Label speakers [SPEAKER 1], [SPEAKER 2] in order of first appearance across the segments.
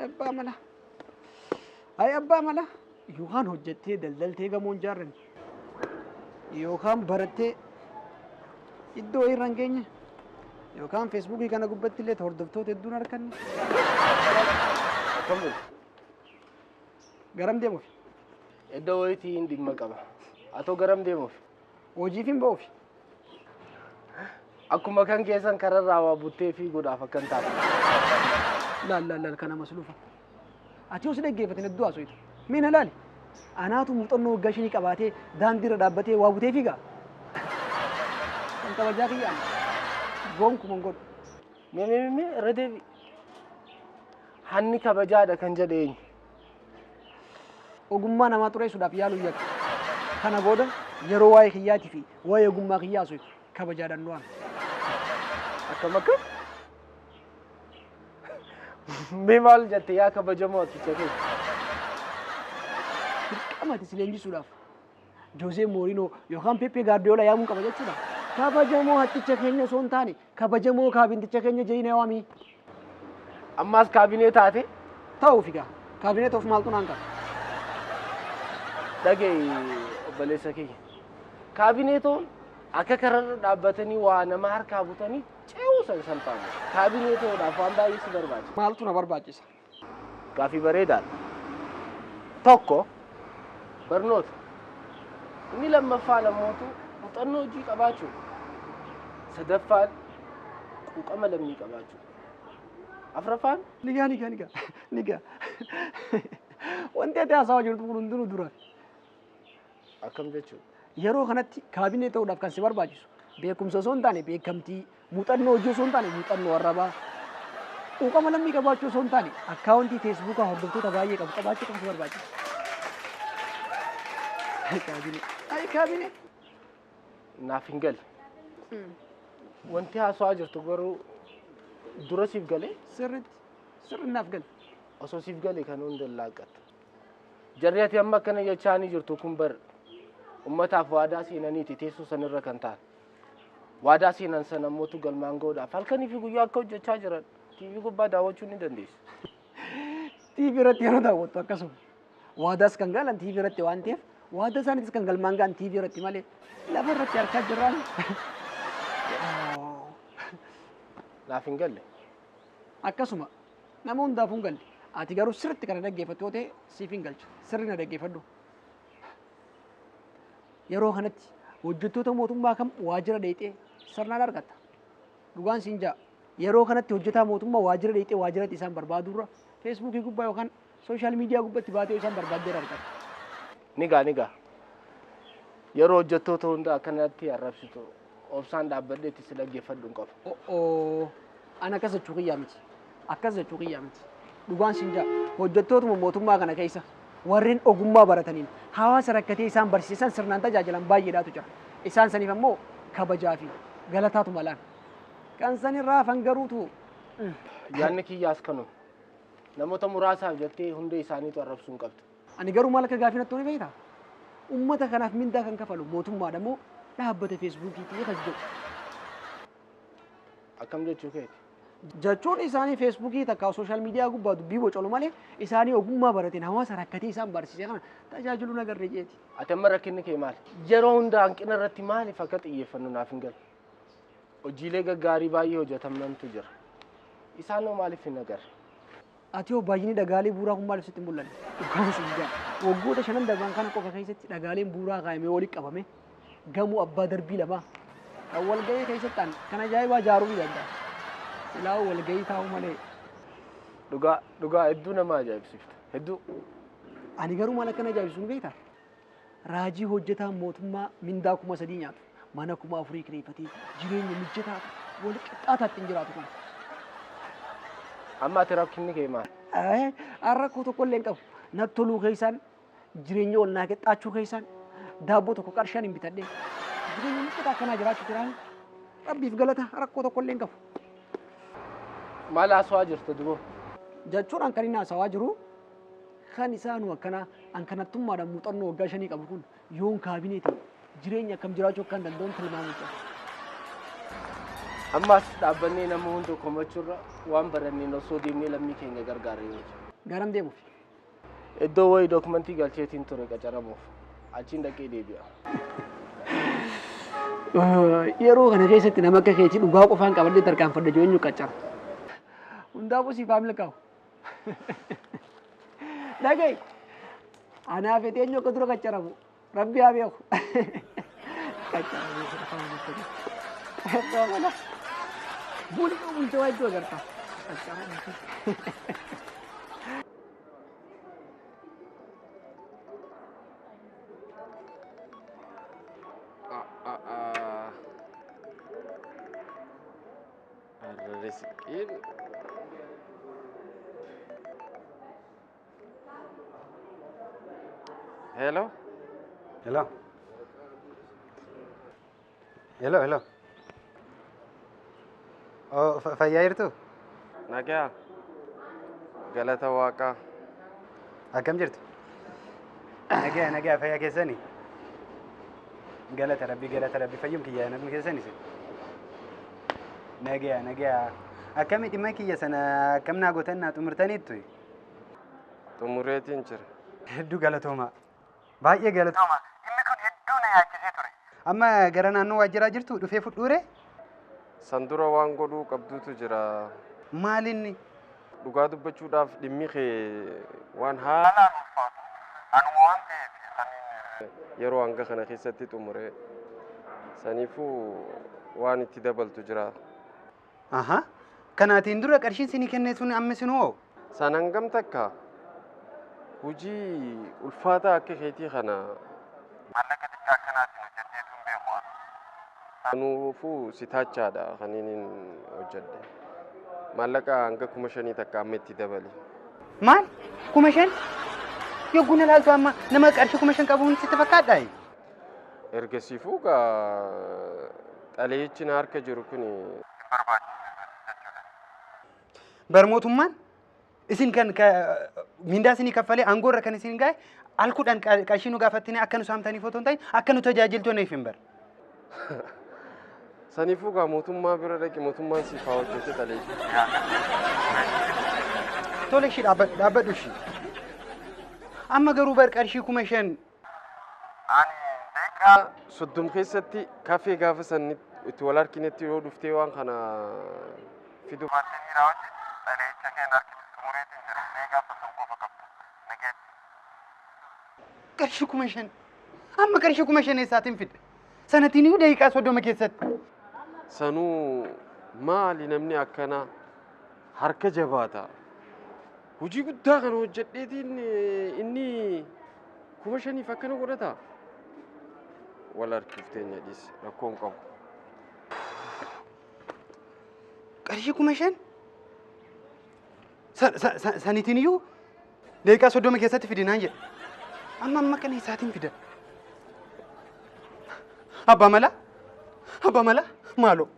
[SPEAKER 1] Abbaa mala. Ay abbaa mala. Yookaan hojjettee daldaltee gamoo hin ijaarranne. Yookaan barattee iddoo irra hin geenye. Yookaan feesbuukii kana gubbatti illee hordoftoota hedduun arganne.
[SPEAKER 2] Akkam bulte?
[SPEAKER 1] Garam deemuuf?
[SPEAKER 2] Iddoo wayiitii hin dhimma qaba. Atoo garam deemuuf?
[SPEAKER 1] Hojiif hin ba'uuf.
[SPEAKER 2] Akkuma kan keessan kararraa waa buttee fiiguudhaaf akkan taate.
[SPEAKER 1] Laal laal laal kana masluufa. Ati yoo si dhaggeeffatin hedduu haasofta. Mee na laali. Anaatu muuxannoo waggaa shanii qabaatee daandii irra dhaabbatee waa butee fiigaa. Kan kabajaa kiyyaan gonkuman godhu.
[SPEAKER 2] Mee mee mee irra deebi. Hanni kabajaadha kan jedhe eenyu?
[SPEAKER 1] Ogummaa namaa xureessuudhaaf yaaluu yakka. Kana booda yeroo waa'ee kiyyaatii fi waa'ee ogummaa kiyyaa haasoftu kabajaadhaan nu waami.
[SPEAKER 2] Akkam akkam? Mee maal jette yaa kabajamoo atticha keenya?
[SPEAKER 1] Dirqama ati si leenjisuudhaaf Jose Mourinho yookaan Pepe Guardiola yaamuu qaba jechuudha. Kabajamoo hatticha keenya osoo hin taane kabajamoo kaabinticha keenya jedhii na waami.
[SPEAKER 2] Ammaas kaabinee taate?
[SPEAKER 1] Ta'uuf egaa kaabinee ta'uuf maaltu naan qaba?
[SPEAKER 2] Dhaga'i obboleessa kiyya. Kaabinee ta'uun akka kararra dhaabbatanii waa nama harkaa butanii ce'uu san salphaa miti. Kaabinee ta'uudhaaf waan baay'ee si barbaachisa.
[SPEAKER 1] Maaltu na barbaachisa?
[SPEAKER 2] Gaaffii bareedaadha. Tokko barnoota. Inni lammaffaan ammootu muuxannoo hojii qabaachuu. Sadaffaan quuqama lammii qabaachuu. Afraffaan
[SPEAKER 1] Nigaa nigaa nigaa nigaa. Wanti ati haasawaa jirtu kun hundinuu dura.
[SPEAKER 2] Akkam jechuudha?
[SPEAKER 1] Yeroo kanatti kaabinee ta'uudhaaf kan si barbaachisu beekumsa osoo hin taane beekamtii, muuxannoo hojii osoo hin taane muuxannoo arrabaa, quuqama lammii qabaachuu osoo hin taane akkaawuntii feesbuukaa hordoftoota baay'ee qabu qabaachuu qofa si barbaachisa. Ay kaabinee! Ay kaabinee!
[SPEAKER 2] Naaf hin galle. Wanti haasawaa jirtu garuu dura siif galee?
[SPEAKER 1] Sirriitti sirri naaf gale.
[SPEAKER 2] Osoo siif gale kan hunda laaqqatta. Jarri ati amma akkana jechaanii jirtu kun bar ummataaf waadaa seenaniiti teessoo sanirra kan ta'an. Waadaa seenan sana ammootu galmaan ga'uudhaaf halkanii fi guyyaa akka hojjechaa jiran TV gubbaa daawwachuu ni dandeessu.
[SPEAKER 1] TV irratti yeroo daawwattu akkasuma. Waadaas kan galan TV irratti waan ta'eef waada isaaniitis kan galmaan ga'an TV irratti malee lafa irratti harkaa jirraan.
[SPEAKER 2] Naaf hin galle.
[SPEAKER 1] Akkasuma nama hundaafuu hin galle. Ati garuu sirriitti kana dhaggeeffattu yoo ta'e siif hin galcha. Sirri na dhaggeeffadhu. Yeroo kanatti hojjettoota mootummaa kam waajjira dheeyxee sirnaan argatta. Dhugaan siin ja'a. Yeroo kanatti hojjetaa mootummaa waajjira dheeyxee waajjiratti isaan barbaadurra feesbuukii gubbaa yookaan sooshaal miidiyaa gubbatti baatee isaan barbaaddee argatta.
[SPEAKER 2] Ni gaa ni gaa. Yeroo hojjettoota hunda akkanatti arrabsitu obsaan dhaabbadhee itti si dhaggeeffadhu hin qabu.
[SPEAKER 1] O'oo ana akkas jechuu kiyyaa miti. Akkas jechuu kiyyaa miti. Dhugaan siin ja'a. Hojjettootuma mootummaa kana keessa warreen ogummaa barataniin hawaasa rakkatee isaan barsiisan sirnaan tajaajilan baay'eedhaatu jira. Isaan saniif ammoo kabajaa fi galataatu malaan. Kan sanirraa hafan garuutu
[SPEAKER 2] Yaadni kiyyaas kanuma. Namoota muraasaaf jettee hunda isaaniitu arrabsuu hin qabdu.
[SPEAKER 1] Ani garuu maal akka gaafii natti tole beektaa? Uummata kanaaf mindaa kan kafalu mootummaadha moo dhaabbata feesbuukiiti kan jedhu.
[SPEAKER 2] Akkam jechuu keeti?
[SPEAKER 1] Jechuun isaanii feesbuukii takka sooshaal miidiyaa gubbaa dubbii bocolu malee isaanii ogummaa barateen hawaasa rakkatee isaan barsiise kana tajaajiluu nagarree jeeti.
[SPEAKER 2] Ati amma rakkinni kee maali? Yeroo hunda hanqina irratti maaliif akka xiyyeeffannu naaf hin galu. Hojiilee gaggaarii baay'ee hojjetamantu jira. Isaan hoo maaliif hin agarre?
[SPEAKER 1] Ati hoo baay'inni dhagaalee bu'uuraa kun maaliif sitti hin mul'anne? Dhugaan siin jaa. Waggoota shanan darban kana qofa keessatti dhagaaleen bu'uuraa kaayamee walitti qabame gamoo abbaa darbii lamaa kan walgahii keessatti ta'an kan ajaa'ibaa ijaaruu ni danda'a. Silaa walgahii taa'u malee.
[SPEAKER 2] Dhugaa dhugaa hedduu nama ajaa'ibsiifta. Hedduu.
[SPEAKER 1] Ani garuu maal akka na ajaa'ibsiisu ni beektaa? Raajii hojjetaan mootummaa mindaa 3000 nyaatu mana 4000 kireeffatee jireenya mijataa fi wal qixxaataa ittiin jiraatu kana.
[SPEAKER 2] Amma ati rakkinni kee maal?
[SPEAKER 1] Rakkoo tokko illee hin qabu. Natti toluu keessaan jireenya ol naa qixxaachuu keessaan daabboo tokko qarshaan hin bitadhee. Jireenya miidhagaa akkanaa jiraachuu jiraan Rabbiif galata rakkoo tokko illee hin qabu.
[SPEAKER 2] Maal haasawaa jirta duboo?
[SPEAKER 1] Jechuun kan inni haasawaa jiru kan isaanuu akkana an kanattummaadhaan muuxannoo waggaa 5 qabu kun yoon kaabinee ta'e jireenya akkam jiraachuu akka hin danda'uun tilmaamuu jira.
[SPEAKER 2] Ammas dhaabbannee nama hunda komachuurra waan baranneen osoo deemnee lammii keenya gargaara yoo jiru.
[SPEAKER 1] Garam deemuuf?
[SPEAKER 2] Iddoo wayii dookumentii galcheetiin ture qacaramuuf. Achiin dhaqee deebi'a.
[SPEAKER 1] Yeroo kana keessatti nama akka keetii dhugaa qofaan qabadhee tarkaanfadha jiru eenyu qacara? Hundaafuu siif haa milkaa'u. Dhaga'i. Anaa fedhe eenyu akka dura qacaramu? Rabbi haa beeku. Qacaramuu afaan guuttatu. Abbaa mala. Bulchoo bulchoo waa iddoo agarta. Qacaramuu.
[SPEAKER 3] Riskiin Hello?
[SPEAKER 4] Hello. Hello, hello. Oh, fayyaa jirtu?
[SPEAKER 3] Nagaa. Galata Waaqaa.
[SPEAKER 4] Akkam jirtu? Nagaa, nagaa, fayyaa keessani? Galata Rabbii, galata Rabbii, fayyum kiyya naguma keessani isin? Nagaa, nagaa. Akkami dhimma kiyya sana akkam naa gootan naa xumurtaniittu?
[SPEAKER 3] Xumureetiin jira.
[SPEAKER 4] Hedduu galatooma. Baay'ee galatooma. Dhimmi kun hedduu na yaachisee ture. Amma gara naannoo waajjiraa jirtu dhufee fudhuure?
[SPEAKER 3] San dura waan godhuu qabduutu jira.
[SPEAKER 4] Maalinni?
[SPEAKER 3] Dhugaa dubbachuudhaaf dhimmi kee waan haalaan ulfaatu anuma waan ta'eef kaniin yeroo hanga kana keessatti xumure. Saniifuu waan itti dabaltu jira.
[SPEAKER 4] Aha. Kanaatiin dura qarshiin sinii kennee sun amma isin hoo?
[SPEAKER 3] San hangam takka hojii ulfaataa akka keetii kana maallaqa xiqqaa akkanaatiin hojjedheetu hin beeku an. Sanuufuu si taachaadha kaniin hojjedhe. Maallaqa hanga 5,000 takka amma itti dabali.
[SPEAKER 4] Maal? 5,000? Yogguu na laaltu amma nama qarshii 5,000 qabuun sitti fakkaadhaa?
[SPEAKER 3] Ergasiifuu gaa xalayichi na harka jiru kun hin barbaachisu jechuudha.
[SPEAKER 4] Bar mootummaan isin kan mindaa isinii kaffalee aangoo irra kan isin gahe al 10 qarshii nu gaafattanii akka nu saamtaniif otoo hin ta'in akka nu tajaajiltaniif hin bar.
[SPEAKER 3] Saniifuu gaa mootummaa bira dhaqi mootummaan siif haa hojjete xalayicha.
[SPEAKER 4] Tole ishii dhaabbadhu ishii. Amma garuu bar qarshii 5,000.
[SPEAKER 3] Ani daqiiqaa 30 keessatti kafee gaafa san itti wal arginetti yoo dhuftee waan kana fiduu baatte ni raawwatti xalayicha kee hin argitu xumureetiin jira daqiiqaa 30 qofa qabda nageetti.
[SPEAKER 4] Qarshii 5,000. Amma qarshii 5,000 eessaatiin fidda? Sanatiin iyyuu daqiiqaa 30 keessatti.
[SPEAKER 3] Sanuu maali namni akkanaa harka jabaata. Hojii guddaa kana hojjedheetiin inni 5,000f akkana godhata. Wal harkiif teenya dhiisi rakkoo hin qabu.
[SPEAKER 4] Qarshii 5,000? Sanitiin iyyuu daqiiqaa 30 keessatti fidi naan jedhe. Amma amma kana isaatiin fida. Abbaa malaa, abbaa malaa, maaloo,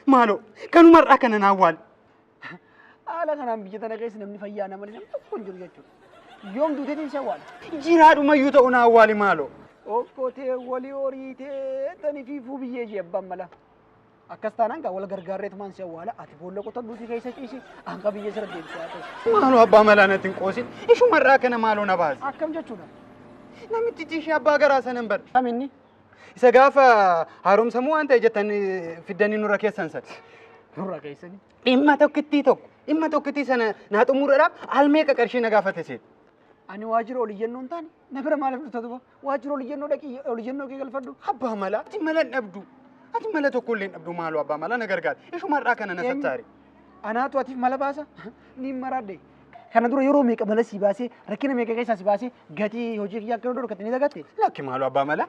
[SPEAKER 4] maaloo, kanumarraa kana naan waali.
[SPEAKER 1] Haala kanaan biyya tana keessa namni fayyaa nama malee namni tokko hin jiru jechuudha. Yoom duuteetiin si awwaala?
[SPEAKER 4] Jiraadhumayyuu ta'u na awwaali maaloo.
[SPEAKER 1] Okkotee walii horiitee tani fiifuu biyyee jee abbaan mala. Akkas taanaan gaa wal gargaarreetumaan si awwaala ati boolla qotadhuutii keessa ciisi hanga biyya sirra deemsi haa ta'u.
[SPEAKER 4] Maaloo abbaa malaa natti hin qoosin. Ishumarraa kana maaloo na baasi.
[SPEAKER 1] Akkam jechuudha?
[SPEAKER 4] Namichi ishee abbaa garaa sanan bar.
[SPEAKER 1] Kam inni?
[SPEAKER 4] Isa gaafa haaromsamuu waan ta'e jettan fiddanii nurra keessan sana.
[SPEAKER 1] Nurra keessanii.
[SPEAKER 4] Dhimma tokkittii tokko dhimma tokkittii sana naa xumuruudhaaf al meeqa qarshii na gaafate seet.
[SPEAKER 1] Ani waajjira oliyyannoo hin taane na bira maaliif dhufta duba? Waajjira oliyyannoo dhaqii oliyyannoo kee galfadhu.
[SPEAKER 4] Abbaa malaa ati mala hin dhabdu. Ati mala tokko illee hin dhabdu maaloo abbaa malaa na gargaari. Ishumarraa kana na
[SPEAKER 1] Eenyu?
[SPEAKER 4] sattaari.
[SPEAKER 1] Anaatu atiif mala baasa? Niin maraadhe. Kana dura yeroo meeqa mala sii baasee rakkina meeqa keessaa si baasee gatii hojii kiyyaa akka dhorkatte ni dagatte?
[SPEAKER 4] Lakki maaloo abbaa malaa.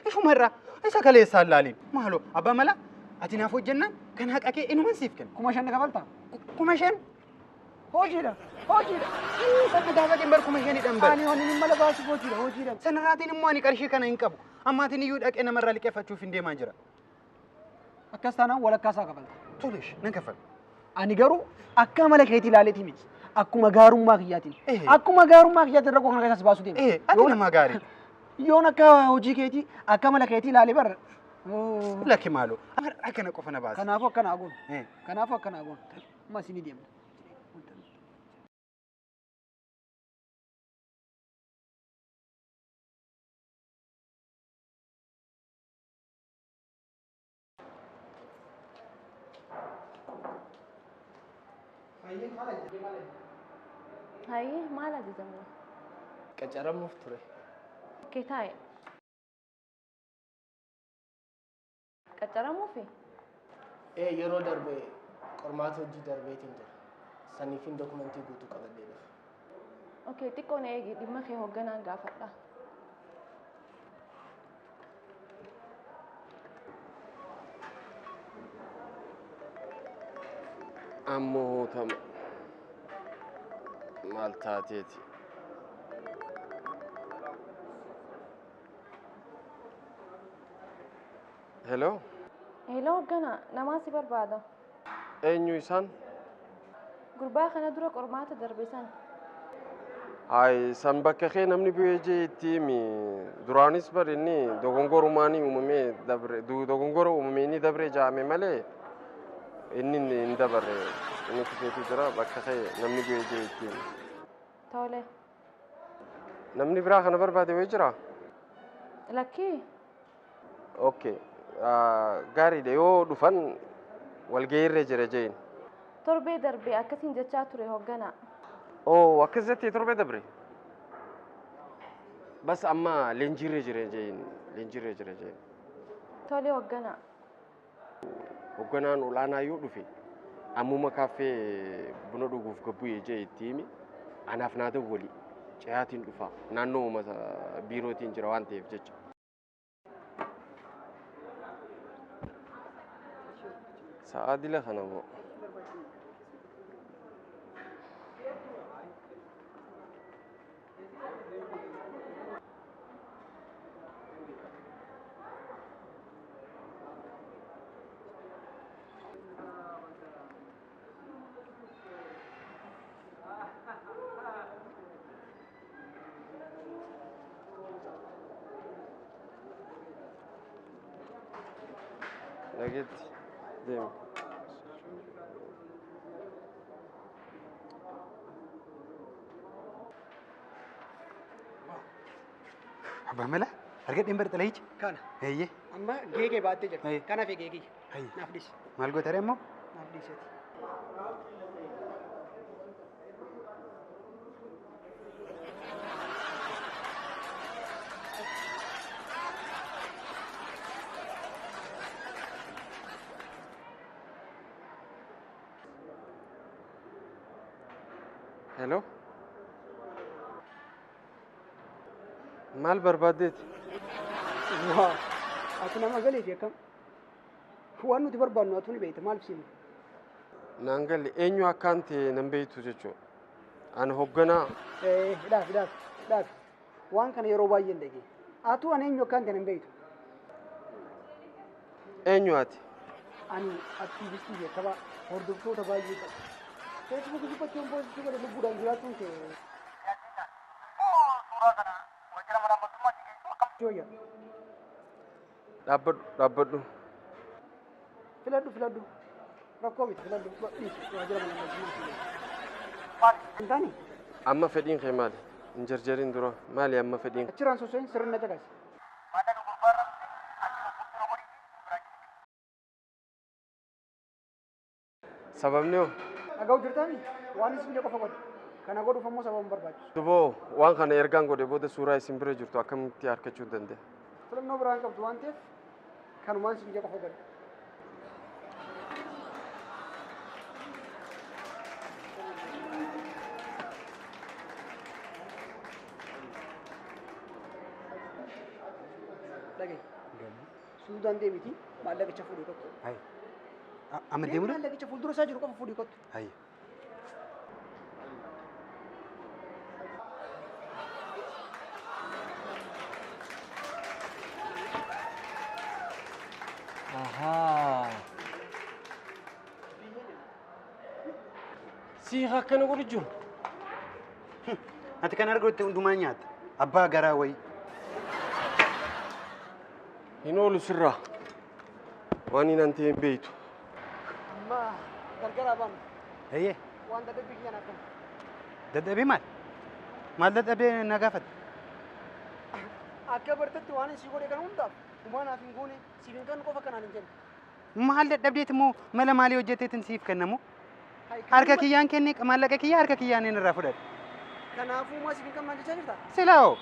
[SPEAKER 4] Ishumarraa isa kaleessaan laaliin maaloo abbaa malaa ati naaf hojjennaan kan haqa kee inuman siif kenna.
[SPEAKER 1] 5,000 na kafaltaa?
[SPEAKER 4] 5,000?
[SPEAKER 1] Hojiidha. Hojiidha.
[SPEAKER 4] Sana gaafatiin bar 5,000dhaan bar.
[SPEAKER 1] Ani honiin mala baasuuf hojiidha. Hojiidha.
[SPEAKER 4] Sanarraatiin immoo ani qarshii kana hin qabu. Ammaatiin iyyuu dhaqee namarraa liqeeffachuuf hin deemaa jira.
[SPEAKER 1] Akkas taanaan walakkaa isaa kafalta.
[SPEAKER 4] Tolesh nan kafala.
[SPEAKER 1] Ani garuu akka mala keetii ilaaleetii miti. Akkuma gaarummaa kiyyaatiin. Akkuma gaarummaa kiyyaatiin rakkoo kana keessas baasuu deema.
[SPEAKER 4] Ati nama gaarii.
[SPEAKER 1] Yoon akka hojii keetii akka mala keetii ilaalee bara.
[SPEAKER 4] Lakki maaloo. Har'a kana qofa na baasa.
[SPEAKER 1] Kanaafuu akkana hagoon. Kanaafuu akkana hagoon. Amma isinii deemna.
[SPEAKER 5] Hayyee maal ajajamu?
[SPEAKER 2] Qacaramuuf ture.
[SPEAKER 5] Okkee taa'e. Qacaramuufi?
[SPEAKER 2] Yeroo darbe qormaata hojii darbeetiin jira. Saniifin dokumentii guutuu qabadhee dhufe.
[SPEAKER 5] Okkee xiqqoo na eegi dhimma kee hoogganaan gaafadha.
[SPEAKER 3] Ammoo hootama. Maal taateeti? Hello?
[SPEAKER 5] Hello hoogganaa, namaa si barbaada.
[SPEAKER 3] Eenyu isaan?
[SPEAKER 5] Gurbaa kana dura qormaata darbe san.
[SPEAKER 3] Hayi, san bakka kee namni bu'ee jee itti himi. Duraanis bar inni dogongorumaanii uumamee dabre, dogongora uumamee inni dabre jaame malee inni hin dabarre. Inni kufeetu jira bakka kee namni bu'ee jee itti himi.
[SPEAKER 5] Tole.
[SPEAKER 3] Namni biraa kana barbaade wayii jiraa?
[SPEAKER 5] Lakkii.
[SPEAKER 3] Okay. Gaariidha yoo dhufan walgahiirra jira jeen.
[SPEAKER 5] Torbee darbe akkasiin jechaa ture hoogganaa.
[SPEAKER 3] Oh, akkas jettee torbee dabre? Bas amma leenjiirra jira jeen. Leenjiirra jira jeen.
[SPEAKER 5] Tole hoogganaa.
[SPEAKER 3] Hoogganaan olaanaa yoo dhufe ammuma kaaffee buna dhuguuf gabbu'ee jee itti himi. Anaaf naa dawwali. Cehaatiin dhufa. Naannoo uummata biirootiin jira waan ta'eef jecha. Sa'aa dila kana moo? Nageetti deemi.
[SPEAKER 4] Abbaa mala argadheen bar xalayicha.
[SPEAKER 1] Kana.
[SPEAKER 4] Eeyyee.
[SPEAKER 1] Amma geegee baattee jirti. Kana fi geegee. Naaf dhiisi.
[SPEAKER 4] Maal goota ree ammoo?
[SPEAKER 1] Naaf dhiiseeti.
[SPEAKER 3] Hello? Maal barbaaddeeti?
[SPEAKER 1] Waa, ati nama galeeti akkam? Waan nuti barbaadnu atu ni beekta maaliif siima?
[SPEAKER 3] Naan galle eenyu akkaan ta'e nan beektu jechuudha. Ani hoogganaa.
[SPEAKER 1] Dhaafi dhaafi dhaafi. Waan kana yeroo baay'ee hin dhageenye. Atu ani eenyu akkaan ta'e nan beektu.
[SPEAKER 3] Eenyu ati?
[SPEAKER 1] Ani aktiivistii beekamaa hordoftoota baay'ee qaba. Feesbuuk gubbaatti yoon poostii godhe lubbuudhaan jiraachuun kee. Suuraa kana waajjira mana mootummaatti geessu akkam?
[SPEAKER 3] Dhaabbadhu dhaabbadhu.
[SPEAKER 1] Filadhu filadhu. Rakkoo miti filadhu. Dhiisi waajjira mana mootummaatti geessu. Hin taane?
[SPEAKER 3] Amma fedhiin kee maali? Hin jarjarin dura. Maali amma fedhiin?
[SPEAKER 1] Achirraan soso'in sirna caqasi.
[SPEAKER 3] Sababni hoo?
[SPEAKER 1] Dhaga'u jirtaami? Waan isin qofa godhe. Kana godhuuf ammoo sababa hin barbaachisu.
[SPEAKER 3] Duboo waan kana ergaan godhe booda suuraa isin bira jirtu akkamitti argachuu dandeenya?
[SPEAKER 1] Filannoo biraa hin qabdu waan ta'eef kanumaan isin qofa godhe. Dhaga'i. Suudaan deemiti maallaqicha fuudhii kottu.
[SPEAKER 4] Amma deemudha?
[SPEAKER 1] Maallaqicha fuuldura isaa jiru qofa fuudhii kottu.
[SPEAKER 4] Hayi.
[SPEAKER 3] Sii akkana godhu jiru.
[SPEAKER 4] Ati kan argatte hundumaa nyaatta. Abbaa garaa wayii.
[SPEAKER 3] Hin oolu sirraa. Waan hin antee hin beeytu.
[SPEAKER 1] Amma gargar baanu.
[SPEAKER 4] Eeyyee.
[SPEAKER 1] Waan dadhabbii kiyyaan akkam.
[SPEAKER 4] Dadhabee maal? Maal dadhabee na gaafatte?
[SPEAKER 1] Akka bartetti waan si godhe kana hundaaf humaa naaf hin goone siif hin kennu qofa kanaan hin jenne.
[SPEAKER 4] Maal dadhabdeet immoo mala maalii hojjetteetiin siif kennamu? Harka kiyyaan kenne maallaqa kiyya harka kiyyaan inni irraa fudhadhe.
[SPEAKER 1] Kanaafuu humaa siif hin kennu jechaa jirta?
[SPEAKER 4] Silaa hoo?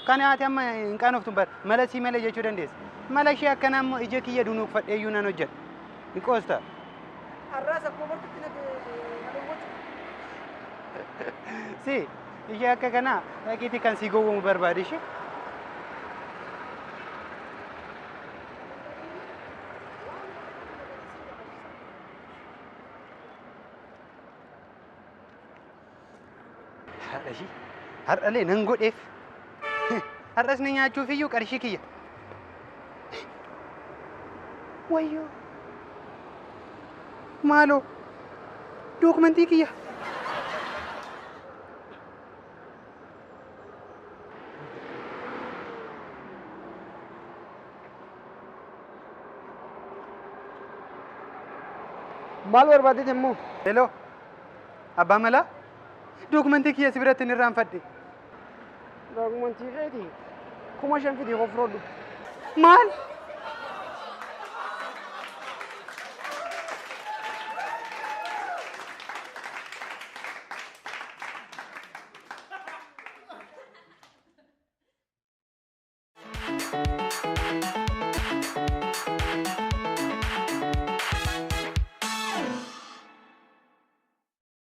[SPEAKER 4] Kana ati amma hin qaanoftu bar mala sii mala jechuu dandeessa. Mala ishee akkanaa immoo ija kiyya dunuunfadhee iyyuu nan hojjedha. Hin qoosta.
[SPEAKER 1] Har'aas akkuma bartetti na dhowwachu.
[SPEAKER 4] Si ishee akka kanaa dhaqiitii kan sii gowwoomu barbaade ishee. Haadha ishii har'alee nan godheef. Har'as ni nyaachuuf iyyuu qarshii kiyya. Wayyoo. Maaloo dookumentii kiyya.
[SPEAKER 1] Maal barbaaddeet immoo?
[SPEAKER 4] Hello. Abbaa malaa dookumentii kiyya si biratti hin irraanfadhe.
[SPEAKER 1] Dookumentii keeti 5,000 fidii of fudhadhu.
[SPEAKER 4] Maal?